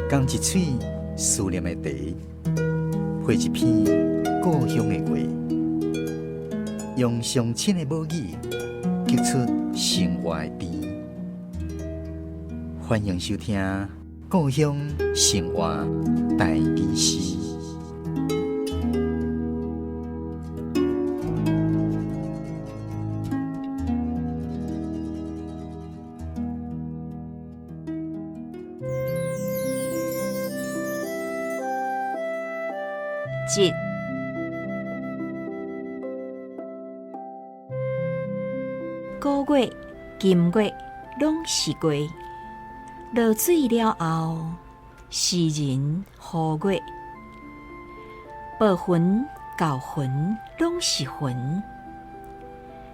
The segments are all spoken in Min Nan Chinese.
仝一喙思念的茶，配一篇故鄉的話，用上親的母語，激出生活的甜。歡迎收聽《故鄉生活台語詩》。一古月、今月攏是月，落水了後，詩人呼月；白雲、厚雲攏是雲，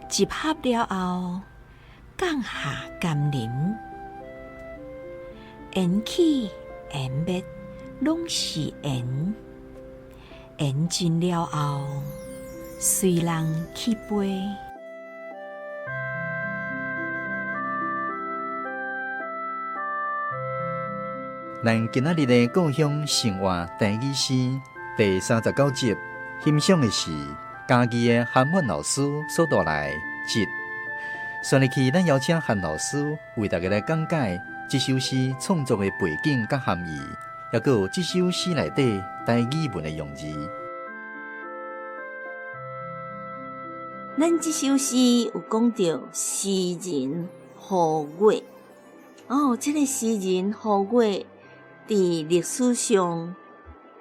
集合了後，降下甘霖。緣起緣滅攏是緣，緣盡了後，隨人去飛。咱今仔日的故鄉生活台語詩第39集，欣賞的是嘉義的韓滿老師所帶來的節。上一期咱邀請韓老師為大家來講解這首詩創作的背景佮含義，抑閣有這首詩內底台語文的用字。咱這首詩有講到詩人呼月，哦，這個詩人呼月佇歷史上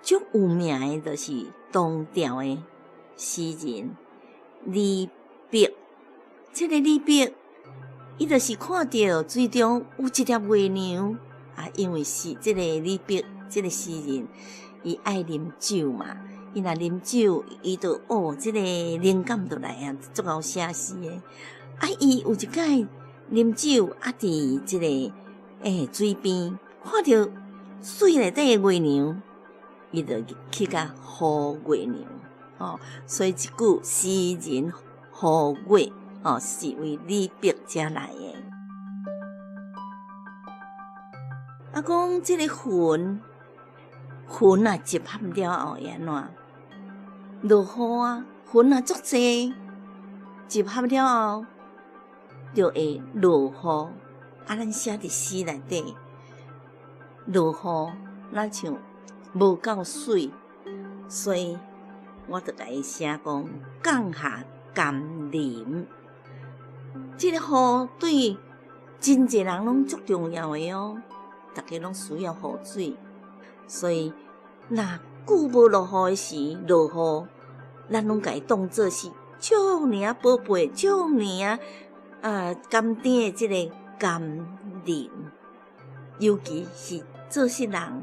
足有名的，就是唐朝的詩人李白。這個李白，伊就是看著水中有一粒月娘啊，因為是這個李白這個詩人，伊愛啉酒嘛，伊若啉酒，伊就哦，這個靈感就來啊，足𠢕寫詩的。啊，伊有一擺啉酒啊，佇這個水邊看著水內底的月娘，伊就去共呼月娘，哦，所以這句詩人呼月，哦，是為李白遮來的。啊，講這個雲，雲啊集合了後會按怎？落雨啊，雲啊足濟，集合了後就會落雨。啊，咱寫佇詩內底，落雨，咱像無夠水，所以我就共伊寫講降下甘霖。這個雨對真濟人攏足重要的哦，逐家攏需要雨水，所以若久無落雨的時，落雨，咱攏共伊當做是遮爾仔寶貝，遮爾仔啊甘甜的這個甘霖。尤其是做事人，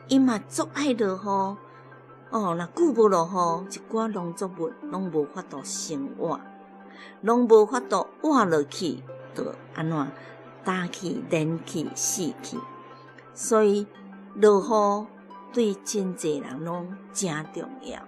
伊嘛足愛落雨哦。若久無落雨，一寡農作物攏無法度生活，攏無法度活落去，就按怎焦去、爛去、死去。所以落雨對真濟人攏誠重要。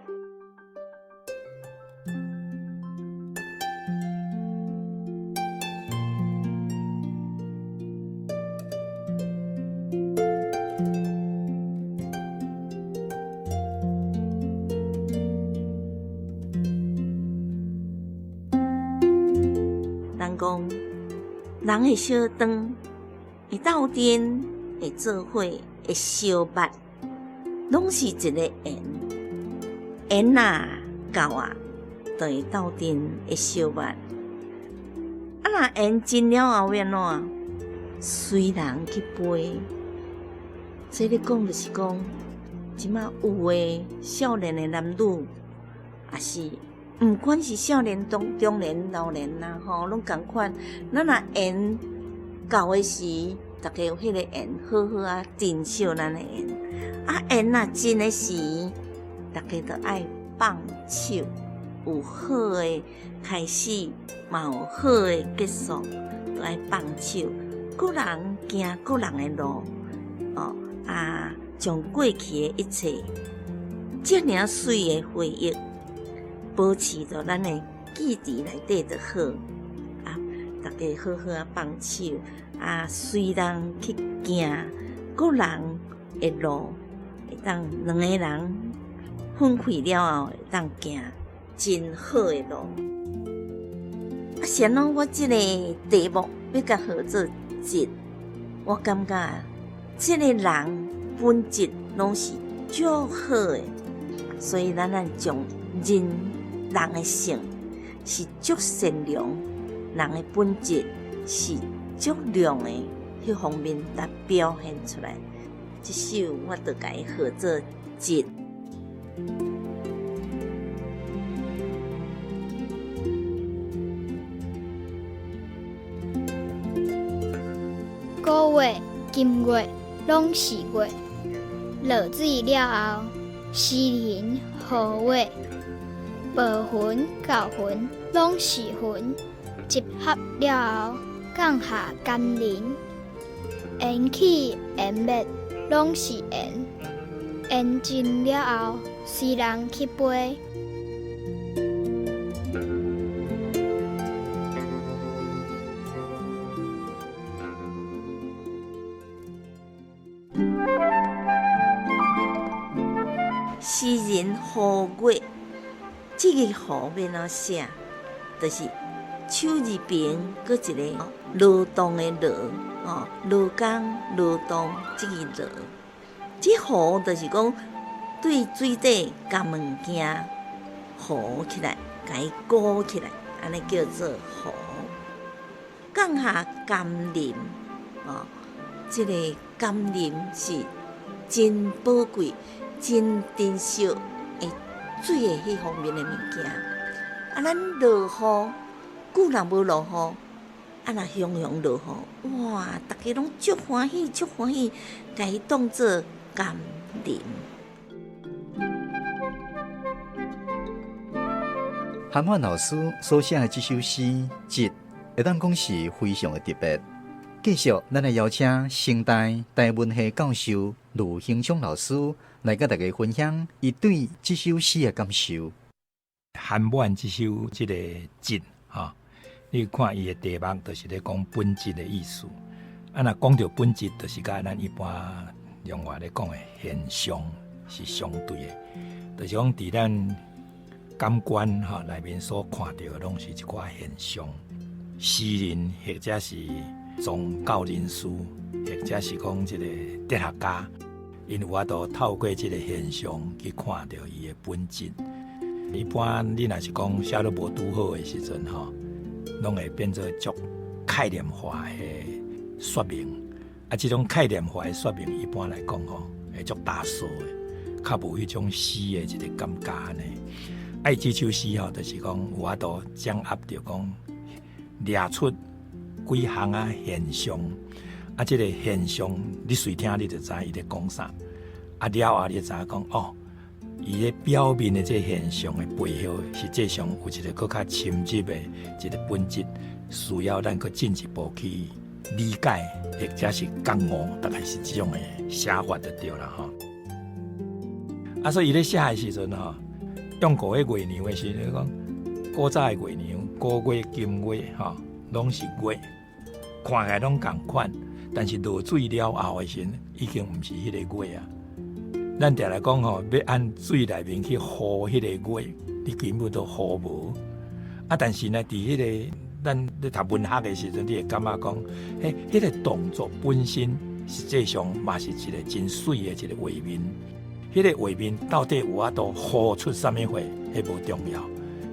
人講，人會相當，會鬥陣，會做伙，會相捌，攏是一個緣。緣若到啊，就會鬥陣，會相捌。啊，若緣盡了後欲按怎？隨人去飛。這咧講就是講，這馬有的少年的男女，也是毋管是少年、中中年、老年啦，吼，攏仝款。咱若緣到的時，逐家有彼個緣，好好仔珍惜咱的緣。啊，緣若盡的時，逐家就愛放手，有好的開始，嘛有好的結束，就愛放手。各人行各人的路，哦啊，將過去的一切，遮爾媠的回憶，保持著咱的記憶內底就好。啊，逐家好好仔放手，啊，隨人去行，各人的路，會當兩個人分開了後，會當行真好的路。啊，是按怎我這個題目欲共號做質，我感覺這个人本質攏是足好的，所以咱愛將人人的性是足善良，人的本質是足亮的，彼方面來表現出來。這首我就共伊號做質。古月、今月攏是月，落水了後，詩人何月？薄雲到雲攏是雲，集合了後降下甘霖。緣起緣滅攏是緣，緣盡了後，隨人去飛。詩人何月？這个何欲按怎寫？就是手字邊閣一个勞動的勞，哦，勞工勞動這个勞。這何就是講對水底共物件浮起來，共伊鼓起來，按呢叫做浮。降下甘霖，哦，這个甘霖是真寶貴、真珍惜的水的彼方面的物件。啊，咱落雨，久若無落雨，啊，若雄雄落雨，哇，逐家攏足歡喜，足歡喜，共伊當做甘霖。韓婉老師所寫的這首詩《質》，會當講是非常的特別。繼續，咱來邀請成大台文系教授盧興昌老師來佮大家分享伊對這首詩的感受。韓婉這首這个質，吼，你看伊的題目就是咧講本質的意思。啊，若講著本質，就是佮咱一般用話咧講的現象是相對的，就是講佇咱感官吼內面所看著的，攏是一寡現象。詩人或者是宗教人士，或者是講這個哲學家，𪜶有法度透過這个現象去看著伊的本質。一般你若是講寫得無拄好的時陣吼，攏會變做足概念化的說明。啊，這種概念化的說明，一般來講吼，會足大數的，較無彼種詩的一个感覺按呢。啊，伊這首詩吼，就是講有法度掌握著講掠出幾項仔現象。啊，這个現象你隨聽你就知伊咧講啥。啊，了後你就知影講哦，伊咧表面的這个現象的背後，實際上有一个閣較深入的一个本質，需要咱閣進一步去理解，或者是覺悟，大概是這種的寫法就對啦吼。啊，所以伊咧寫的時陣吼，用過彼月娘的時陣，講古早的月娘，古月、今月吼，攏是月，看起來攏仝款，但是落水了後的時陣，已經毋是彼个月啊。咱定來講吼，欲按水內面去浮彼个月，你根本都浮無。啊，但是呢，佇彼个咱咧讀文學的時陣，你會感覺講，彼，彼个動作本身實際上嘛是一個真媠的一個畫面。彼个畫面到底有法度浮出啥物貨，彼無重要，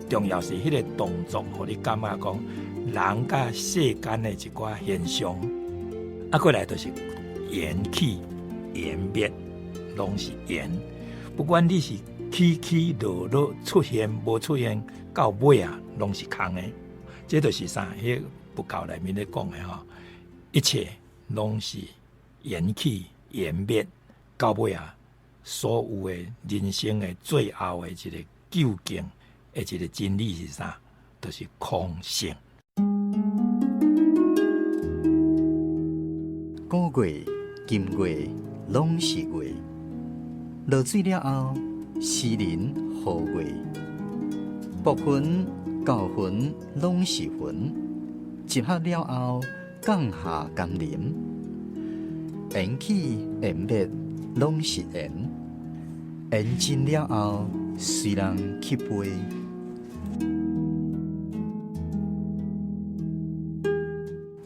重要是彼个動作，予你感覺講人佮世間的一寡現象。啊，過來就是緣起緣滅，攏是緣。不管你是起起落落出現無出現，到尾啊，攏是空的。這就是啥？彼佛教內面咧講的吼，一切攏是緣起緣滅，到尾啊，所有的人生的最後的一個究竟的一個真理是啥？就是空性。古月、今月攏是月，落水了後，詩人何月？薄雲到雲攏是雲，集合了後降下甘霖。緣起緣滅攏是緣。緣盡了後，隨人去飛。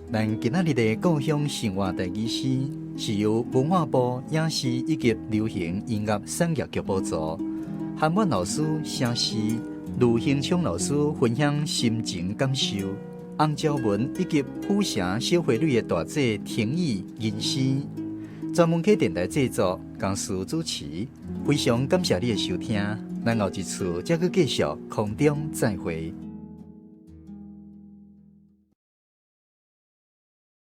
咱今仔日的故鄉生活台語詩，是由文化部影視以及流行音樂產業局補助，韓滿老師寫詩，盧興聰老師分享心情感受，洪昭文以及府城小花蕊的大姐婷宜吟詩，專門客電台製作，江思主持，非常感謝你的收聽，咱後一次再閣繼續空中再會。